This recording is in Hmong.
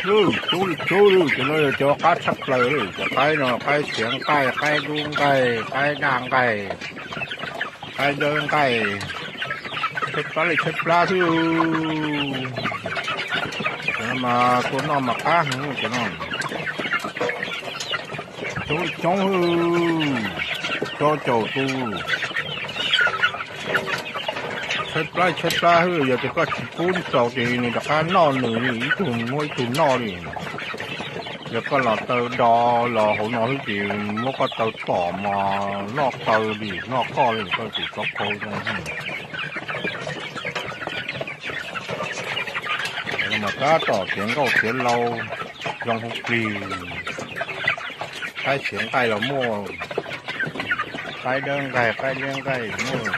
Cub li cub li, cov no yog cov qab tshaj plaws li, cov qaib no qaib txiav nqaij, qaib dub nqaij, qaib daj nqaij, qaib dawb nqaij, tshaib plab li tshaib plab xwb. Cov no mas tua noj mas qab heev cov no. Coob li coob, rau caum tus. Tshaib plab tshaib plab xwb, yog tias koj tsis pub txaus ces nws rov qab noj nws li, ib tug muab ib tug noj li. Yog koj los taw do los hauv no xwb ces muab koj taw tom mos noj taw li noj koj li, koj tus tsob khau zoo. Mas tab tom txiav nkauj txiav lau zoo hauv plig. Qaib txiav nqaij los muaj, qaib dawb nqaij qaib liab nqaij muaj.